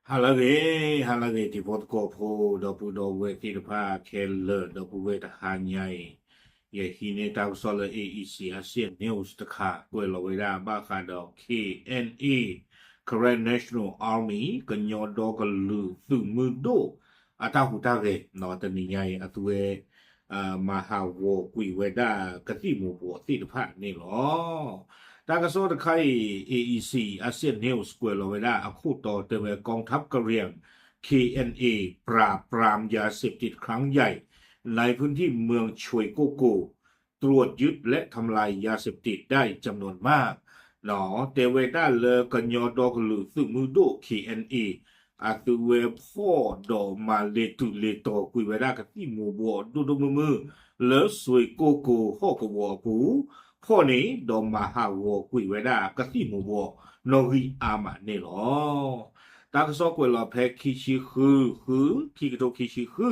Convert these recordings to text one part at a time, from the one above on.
ဟါလၢအဂ့ၤ, ဟါလၢအဂ့ၤ တံၤဖိသကိးဖိ ဒီပုၢ်ဒီဝဲၢ်သ့ၣ်တဖၣ်ခဲလၢာ် ဒီပုၢ်ဝဲၢ်တဟါညါအံၤ, ယဟံးန့ၢ်တၢ်ကစီၣ်လၢ A E C Asian News တခါ ကွဲးလီၤဝဲဒၣ်ဘၣ်ဃးဒီး K N A, Karen National Army ကညီဒီကလုာ်သုးမုၢ်ဒိၣ် အတၢ်ဟူးတၢ်ဂဲၤ တနံၤညါအံၤ အသုဝဲ မၤဟးဂီၤကွံာ်ဝဲဒၣ်ကသံၣ်မူၤဘှီးသ့ၣ်တဖၣ်န့ၣ်လီၤ. တၢ်ကစီၣ်တခါအံၤ A E C Asian News ကွဲးလီၤဝဲဒၣ်အခိၣ်တီတဲဝဲ กองทัพกะเหรี่ยง K N A ปราบปรามยาเสพติดครั้งใหญ่ในพื้นที่เมืองชเวโกโก ตรวจยึดและทำลายยาเสพติดได้จำนวนมาก တဲဝဲဒၣ်လၢကညီဒီကလုာ်သုးမုၢ်ဒိၣ် K N A အသုဝဲဖီၣ်ဒီးမၤလ့ၤတုၤလ့ၤတီၤကွံာ်ဝဲဒၣ်ကသံၣ်မူၤဘှီးဒိၣ်ဒိၣ်မုၢ်မုၢ် လၢစွ့ကိၢ်ကိၤဟီၣ်ကဝီၤအပူၤ, ဖီၣ်န့ၣ်ဒီးမၤဟးဂီၤကွံာ်ဝဲဒၣ်ကသံၣ်မူၤဘှီးနီၣ်ဂံၢ်အါမးန့ၣ်လီၤ. တၢ်ကစီၣ်ကွဲးလီၤဖဲခံဆံဃု ဃု ခံကထိခံဆံဃု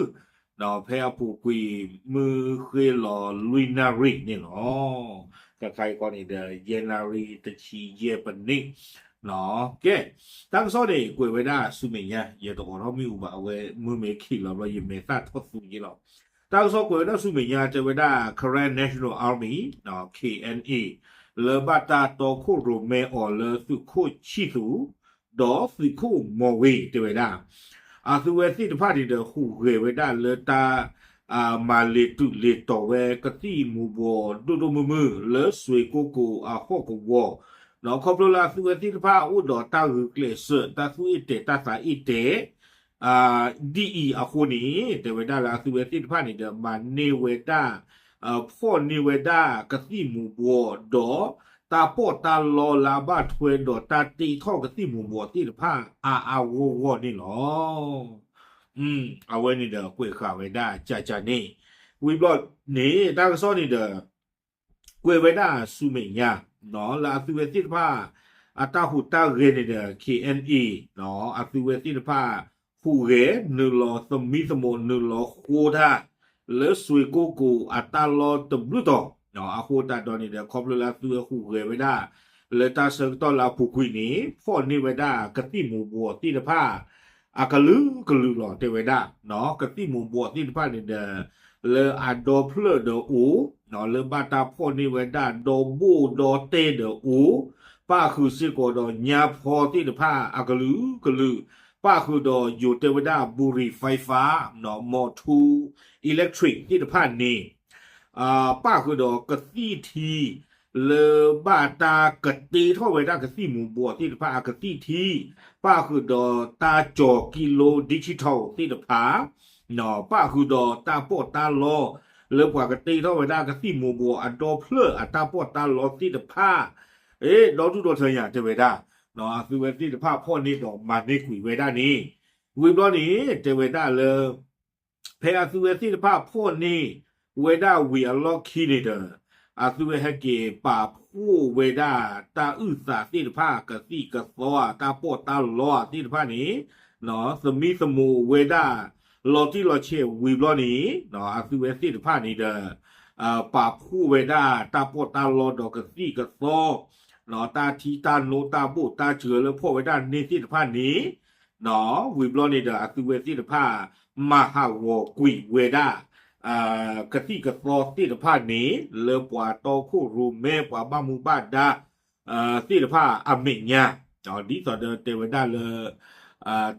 ဒီးဖဲအပူၤကွံာ်မုၢ်ဃ့လီၤလွံၢ်နၣ်ရံၣ်န့ၣ်လီၤ. တခါအံၤဃီန့ၣ်ဒီး ယဲၢ်နၣ်ရံၣ်တဆံယဲၢ်ပနံၣ်, ကဲ, တၢ်ကစီၣ်န့ၣ် ကွဲးဝဲဒၣ်ဆူမဲာ်ညါ ယတအိးထီၣ်မ့ၣ်အူဘၣ် အဝဲမုၢ်မ့ၢ်ခံးလီၤဘျီ ယမဲာ်သၣ်ထီၣ်သူယ့လီၤ. တၢ်ကစီၣ်ကွဲးဝဲဒၣ်ဆူမဲာ်ညါ တဲဝဲဒၣ် Karen National Army, K N A လၢဘၣ်တၢ်တီခိၣ်ရိၣ်မဲအီၤလၢသုးခိၣ်ဆံၣ်သူး ဒီးသုးခိၣ်မီၤဝ့ၤ တဲဝဲဒၣ် အသုဝဲသ့ၣ်တဖၣ်န့ၣ်ဒီး ဟူးဂဲၤဝဲဒၣ်လၢတၢ် မၤလ့ၤတုၤလ့ၤတီၤဝဲကသံၣ်မူၤဘှီးဒိၣ်ဒိၣ်မုၢ်မုၢ် လၢစွ့ကိၢ်ကိၤအဟီၣ်ကဝီၤ, ဒီးခီဖျိလၢအသုဝဲသ့ၣ်တဖၣ်အိၣ်ဒီးတၢ်ဂုာ်ကျဲးစၢး တၢ်သူၣ်အ့ၣ်တဲာ်တၢ်သးအ့ၣ်တဲာ် ဒ်အံၤအဃိန့ၣ် တဲဝဲဒၣ်လၢအသုဝဲသ့ၣ်တဖၣ်န့ၣ်ဒီး မၤန့ၢ်ဝဲဒၣ် ဖီၣ်န့ၢ်ဝဲဒၣ်ကသံၣ်မူၤဘှီး ဒီးတၢ်ပီးတၢ်လီလၢအဘၣ်ထွဲဒီးတၢ်တ့ထီၣ်ကသံၣ်မူၤဘှီးသ့ၣ်တဖၣ် အါအါဂီၢ်ဂီၢ်န့ၣ်လီၤ. အဝဲန့ၣ်ဒီးကွဲးဃာ်ဝဲဒၣ်ကကန့ၣ်, ဝံၤဘျီန့ၣ် တၢ်ကစီၣ်န့ၣ်ဒီး ကွဲးဝဲဒၣ်ဆူမဲာ်ညါ လၢအသုဝဲသ့ၣ်တဖၣ် အတၢ်ဟူးတၢ်ဂဲၤန့ၣ်ဒီး K N A အသုဝဲသ့ၣ်တဖၣ် ဟူးဂဲၤနုာ်လီၤသမံသမိးနုာ်လီၤဃိတၢ် လၢစွ့ကိၢ်ကိၤအတၢ်လီၢ်တဘျုးတီၤ, အဃိသတးဒီးန့ၣ်ဒီး ခီဖျိလၢအသုဝဲဟူးဂဲၤဝဲဒၣ် လၢတၢ်ဆၢကတီၢ်လၢအပူၤကွံာ်န့ၣ် ဖီၣ်န့ၢ်ဝဲဒၣ်ကသံၣ်မူၤဘှီးသ့ၣ်တဖၣ် အကလုာ်ကလုာ်လီၤ တဲဝဲဒၣ်, ကသံၣ်မူၤဘှီးသ့ၣ်တဖၣ်န့ၣ်ဒီး လၢအဒီဖျၢၣ်ဒီးအိၣ်, လၢဘၣ်တၢ်ဖီၣ်န့ၢ်ဝဲဒၣ်ဒီဘိၣ်ဒီတဲဒီးအိၣ်, ပၣ်ဃုာ်စ့ၢ်ကီးဒီးညါဖီသ့ၣ်တဖၣ်အကလုာ်ကလုာ်, ပၣ်ဃုာ်ဒီးယိၤတဲဝဲဒၣ် ဘူရံၤ fiber, မီၤထူ electric သ့ၣ်တဖၣ်န့ၣ် ပၣ်ဃုာ်ဒီးကသံၣ်ထံ လၢဘၣ်တၢ်ကတ့ထီၣ်ဝဲဒၣ်ကသံၣ်မူၤဘှီးသ့ၣ်တဖၣ်အကသံၣ်ထံ, ပၣ်ဃုာ်ဒီးတၢ်ကၠီၤကံလိ digital သ့ၣ်တဖၣ်, ပၣ်ဃုာ်ဒီးတၢ်ပီးတၢ်လီ လၢပှၤကတ့ထီၣ်ဝဲဒၣ်ကသံၣ်မူၤဘှီးအဒီဖျၢၣ်အတၢ်ပီးတၢ်လီသ့ၣ်တဖၣ်, ဒီဒူၣ်ဒီထၢညါတဲဝဲဒၣ်, အသုဝဲသ့ၣ်တဖၣ်ဖီၣ်န့ၢ်ဒီးမၤန့ၢ်ကွံာ်ဝဲဒၣ်န့ၣ်, ဝံၤဘျီန့ၣ် တဲဝဲဒၣ်လၢ ဖဲအသုဝဲသ့ၣ်တဖၣ်ဖီၣ်န့ၢ်ဝဲဒၣ်ဝံၤအလီၢ်ခံန့ၣ်ဒီး, အသုဝဲဟဲက့ၤပာ်ဖှိၣ်ဝဲဒၣ်တၢ်အုၣ်သးသ့ၣ်တဖၣ် ကသံၣ်ကသီဧါ တၢ်ပီးတၢ်လီဧါသ့ၣ်တဖၣ်န့ၣ်, သမံသမိးဝဲဒၣ် လီၤတံၢ်လီၤဆဲးဝံၤဘျီန့ၣ်, အသုဝဲသ့ၣ်တဖၣ်န့ၣ်ဒီး ပာ်ဖှိၣ်ဝဲဒၣ်တၢ်ပီးတၢ်လီဒီးကသံၣ်ကသီ တၢ်ထံတၢ်နိတၢ်ဘိၣ်တၢ်စှၤလၢဖီၣ်ဝဲဒၣ်န့ၣ်သ့ၣ်တဖၣ်န့ၣ်, ဝံၤဘျီန့ၣ်ဒီး အသုဝဲသ့ၣ်တဖၣ် မၤဟးဂီၤကွံာ်ဝဲဒၣ် ကသံၣ်ကသီသ့ၣ်တဖၣ်န့ၣ် လၢပှၤတီခိၣ်ရိၣ်မဲ ပှၤဘၣ်မူဘၣ်ဒါ သ့ၣ်တဖၣ်အမဲာ်ညါ, ဒ်သိးဒီးတဲဝဲဒၣ်လၢ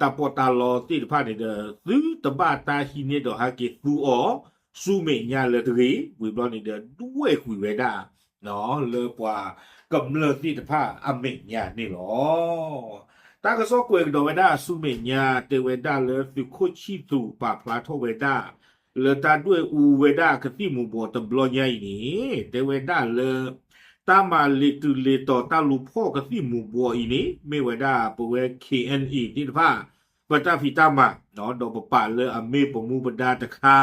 တၢ်ပီးတၢ်လီသ့ၣ်တဖၣ်န့ၣ်ဒီး သုတဘၣ်တၢ်ဟံးန့ၢ်ဒီးဟဲက့ၤသူအီၤ ဆူမဲာ်ညါလၢတဂ့ၤ, ဝံၤဘျီန့ၣ်ဒီး ဒွဲၣ်ကွံာ်ဝဲဒၣ် လၢပှၤကမျၢၢ်သ့ၣ်တဖၣ်အမဲာ်ညါန့ၣ်လီၤ. တၢ်ကစီၣ်ကွဲးကဒီးဝဲဒၣ်ဆူမဲာ်ညါ တဲဝဲဒၣ်လၢသုးခိၣ်ဆံၣ်သူးပာ်ဖျါထီၣ်ဝဲဒၣ် လၢတၢ်ဒွဲၣ်အူဝဲဒၣ်ကသံၣ်မူၤဘှီးတဘျီညါအံၤန့ၣ် တဲဝဲဒၣ်လၢ တၢ်မၤလ့ၤတုၤလ့ၤတီၤတၢ်လူၤဖီၣ်ကသံၣ်မူၤဘှီးအံၤန့ၣ် မ့ၢ်ဝဲဒၣ်ပဝဲ K N A သ့ၣ်တဖၣ် ပတၢ်ဖံးတၢ်မၤ ဒီးပပာ်လၢအမ့ၢ်ပမူပဒါတခါ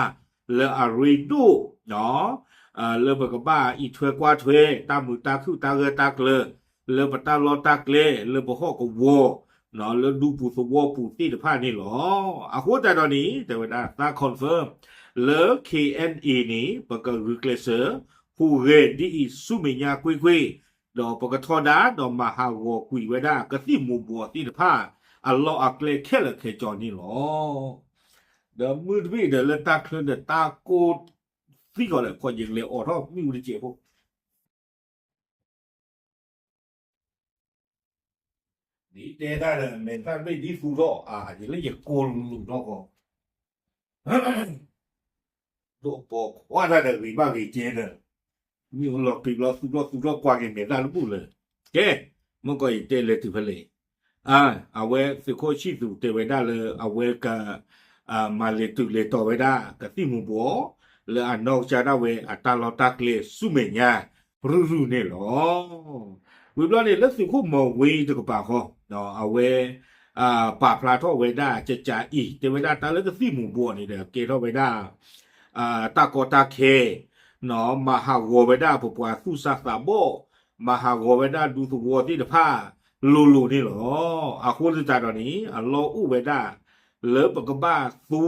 လၢအရ့ဒိၣ် လၢပကဘၣ်အံးထွဲကွၢ်ထွဲ တၢ်မုာ်တၢ်ခုၣ်တၢ်ဂၢၢ်တၢ်ကျၢၤ လၢပတၢ်လီၢ်တၢ်ကျဲ လၢပဟီၣ်ကဝီၤ လၢဒူပူၤသဝီပူၤသ့ၣ်တဖၣ်န့ၣ်လီၤ. အဃိသတးဒီးန့ၣ် တဲဝဲဒၣ်သး confirm လၢ K N A န့ၣ် ပကဂုာ်ကျဲးစၢး ဟူးဂဲၤဒ်အံၤဆူမဲာ်ညါကွ့ၢ်ကွ့ၢ် ဒီးပကထီဒါ ဒီးမၤဟးဂီၤကွံာ်ဝဲဒၣ်ကသံၣ်မူၤဘှီးသ့ၣ်တဖၣ် အလီၢ်အကျဲခဲလၢာ်ခဲဆ့န့ၣ်လီၤ. ဒီးမုၢ်တဘ့ၣ်ဒီးလၢတၢ်ချၢဒီးတၢ်ကိၢ်သံကီးလၢ ခီယကလဲၤအိးထီၣ်မ့ၣ်အူတစဲးဖိ ဒ်တဲတၢ်ဒီး မဲာ်သၣ်တဘ့ၣ်ဒ်သူၣ်ထီၣ်အါ ယလၢယကိၢ်လူၤထီၣ်ကီး ဒိၣ်ပိာ်ခွါတၢ်ဒီးဂ့ၤဘၣ်ဂ့ၤကဲဒီး မ့ၣ်အူလီၤပံၤဘျီသူၣ်ထီၣ်သူၣ်ထီၣ်ကွၢ်က့ၤမဲာ်သၣ်တဘူၣ်လၢၤ. ကဲ, မ့ၢ်ကီးယတဲလဲၤတုၤဖဲလဲၣ်. အဝဲသုးခိၣ်ဆံၣ်သူးတဲဝဲဒၣ်လၢအဝဲက မၤလဲၤတုၤလဲၤတီၤဝဲဒၣ်ကသံၣ်မူၤဘှီး လၢအနီၢ်ကစၢ်ဒၣ်ဝဲအတၢ်လီၢ်တၢ်ကျဲဆူမဲာ်ညါ ရုၢ်ရုၢ်န့ၣ်လီၤ. ဝံၤဘျီန့ၣ်လၢသုးခိၣ်မီၤဝ့တကပၤဃီ အဝဲ ပာ်ဖျါထီၣ်ဝဲဒၣ်ကကးအံၤ တဲဝဲဒၣ်တၢ်လၢကသံၣ်မူၤဘှီးန့ၣ်ဒီး ကဲထီၣ်ဝဲဒၣ် တၢ်ကီတၢ်ခဲ မၤဟးဂီၤဝဲဒၣ်ပပှၤသူၣ်စၢ်သးဘီၣ်, မၤဟးဂီၤဝဲဒၣ်ဒူသဝီသ့ၣ်တဖၣ် လိၤလိၤန့ၣ်လီၤ. အဃိသတးဒီးန့ၣ် အလီၢ်အိၣ်ဝဲဒၣ် လၢပကဘၣ်သူ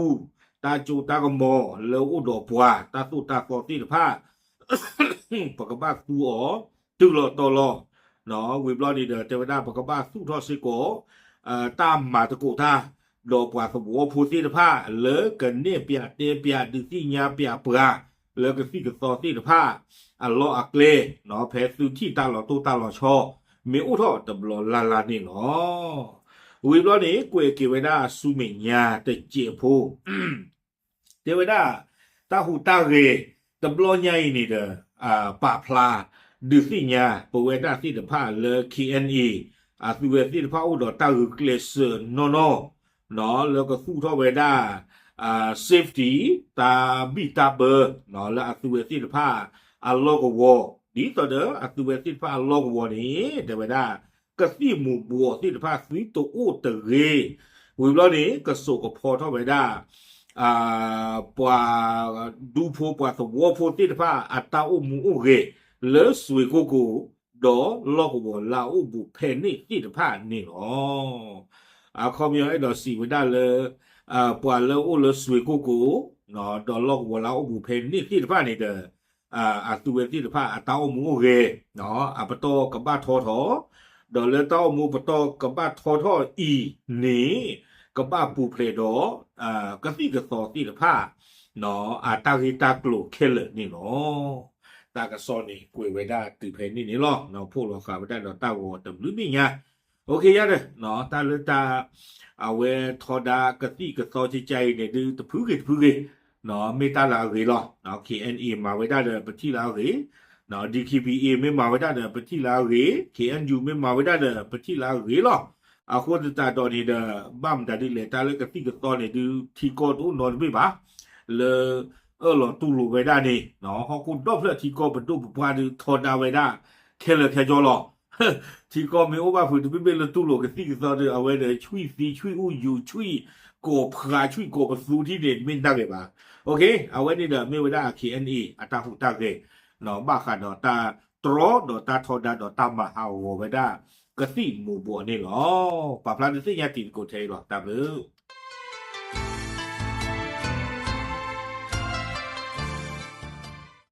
တၢ်စိတၢ်ကမီၤလၢအိၣ်ဒီးပှၤ တၢ်သိၣ်တၢ်သီသ့ၣ်တဖၣ် ပကဘၣ်သူအီၤ တုၤလီၤတီၤလီၤ. ဝံၤဘျီန့ၣ်ဒီး တဲဝဲဒၣ်ပကဘၣ်သူၣ်ထီၣ်စ့ၢ်ကီး တၢ်မၤသကိးတၢ် ဒီးပှၤသဝီဖိသ့ၣ်တဖၣ် လၢကနဲၣ်ပျးတဲပျးဒုးသ့ၣ်ညါပျးပှၤ လၢကသံၣ်ကသီသ့ၣ်တဖၣ် အလီၢ်အကျဲ ဖဲသုထံၣ်တၢ်လီၤတိၢ်တၢ်လီၤဆီ မ့ၢ်အိၣ်ထီၣ်တဘျီလၢ်လၢ်န့ၣ်လီၤ. ဝံၤဘျီန့ၣ် ကွဲးက့ၤဝဲဒၣ်ဆူမဲာ်ညါတစဲးဖိ တဲဝဲဒၣ် တၢ်ဟူးတၢ်ဂဲၤ တဘျီညါအံၤန့ၣ်ဒီး ပာ်ဖျါ ဒုးသ့ၣ်ညါ ပဝဲဒၣ်သ့ၣ်တဖၣ်လၢ KNA အသုဝဲသ့ၣ်တဖၣ်အိၣ်ဒီးတၢ်ဂုာ်ကျဲးစၢးနီၢ်နီၢ် လၢကသူၣ်ထီၣ်ဝဲဒၣ် safety တၢ်ဘံၣ်တၢ်ဘၢ လၢအသုဝဲသ့ၣ်တဖၣ်အလီၢ်ကဝီၤ ဒ်သိးဒီးအသုဝဲသ့ၣ်တဖၣ်အလီၢ်ကဝီၤန့ၣ် တဲဝဲဒၣ် ကသံၣ်မူၤဘှီးသ့ၣ်တဖၣ်သုတအိၣ်တဂ့ၤ ဝံၤဘျီန့ၣ် ကစိာ်ကဖီထီၣ်ဝဲဒၣ် ပှၤဒူဖိပှၤသဝီဖိသ့ၣ်တဖၣ် အတၢ်အိၣ်မူအိၣ်ဂဲၤ လၢစွ့ကိၢ်ကိၢ် ဒီးလီၢ်ကဝီၤလၢအအိၣ်ဘူးဖဲန့ၣ်သ့ၣ်တဖၣ်န့ၣ်လီၤ. အခီပညီအဲၣ်ဒိးစံးဝဲဒၣ်လၢ ပှၤလၢအအိၣ်လၢစွ့ကိၢ်ကိၢ် ဒီးလီၢ်ကဝီၤလၢအအိၣ်ဘူးဖဲန့ၣ်သ့ၣ်တဖၣ်န့ၣ်ဒီး အသုဝဲသ့ၣ်တဖၣ်အတၢ်အိၣ်မူအိၣ်ဂဲၤ အပတီၢ်ကဘၣ်ထီထီၣ် ဒီးလၢတၢ်အိၣ်မူပတီၢ်ကဘၣ်ထီထီၣ်အံၤန့ၣ် ကဘၣ်ပူၤဖျဲးဒီး ကသံၣ်ကသီသ့ၣ်တဖၣ် အတၢ်ဂ့ၢ်တၢ်ကျိၤခဲလၢာ်န့ၣ်လီၤ. တၢ်ကစီၣ်န့ၣ် ကွဲးဝဲဒၣ်တုၤဖဲန့ၣ်န့ၣ်လီၤ. ဖီၣ်လီၤဃာ်ဝဲဒၣ်ဒီးတၢ်ဂီၤတဘျုးဘ့ၣ်ညါ အိၣ်ခ့ယါဒီး တၢ်လၢတၢ် အဝဲထီဒါကသံၣ်ကသီကကါအံၤန့ၣ်ဒုး တဖုဂ့ၤတဖုဂ့ၤ မ့ၢ်တၢ်လၢအဂ့ၤလီၤ. KNA မၤဝဲဒၣ်ဒီးပထံၣ်လၢအဂ့ၤ, DKBA မ့ၢ်မၤဝဲဒၣ်ဒီးပထံၣ်လၢအဂ့ၤ, KNU မ့ၢ်မၤဝဲဒၣ်ဒီးပထံၣ်လၢအဂ့ၤလီၤ. အဃိသတးဒီးန့ၣ်ဒီး ဘၣ်မတၤဒ်လဲၣ် တၢ်လၢကသံၣ်ကသီန့ၣ်ဒုး ထံကီၢ်တအိၣ်နီတဘ့ၣ်ဘၣ် လၢ အၢၣ်လီၤတူၢ်လိာ်ဝဲဒၣ်န့ၣ် ဟီၣ်ခိၣ်ဒီဖျၢၣ်ထံကီၢ်ပဒိၣ်ပပှၢ်ဒုးထီဒါဝဲဒၣ် ခဲလၢာ်ခဲဆ့လီၤ. ထံကီၢ်မ့ၢ်အိၣ်ဘၣ်ဖုးတဘ့ၣ်ဘ့ၣ်လၢတူၢ်လိာ်ကသံၣ်ကသီဒီး အဝဲဒီးဆွံၣ်သံဆွံၣ်အူယူၤဆွံၣ်ကိးဖှးဆွံၣ်ကိးပသူထံၣ်န့ၣ် မ့ၢ်တၢ်ဂ့ၤဘၣ်. အဝဲန့ၣ်ဒီးမ့ၢ်ဝဲဒၣ် KNA အတၢ်ဟူးတၢ်ဂဲၤ ဘၣ်ဃးဒီးတၢ်တြီဒီးတၢ်ထီဒါဒီးတၢ်မၤဟးဂီၤဝဲဒၣ် ကသံၣ်မူၤဘှီးန့ၣ်လီၤ. ပာ်ဖျါဒုးသ့ၣ်ညါတံၤသကိးထဲအံၤလီၤ. တၢ်ဘျုး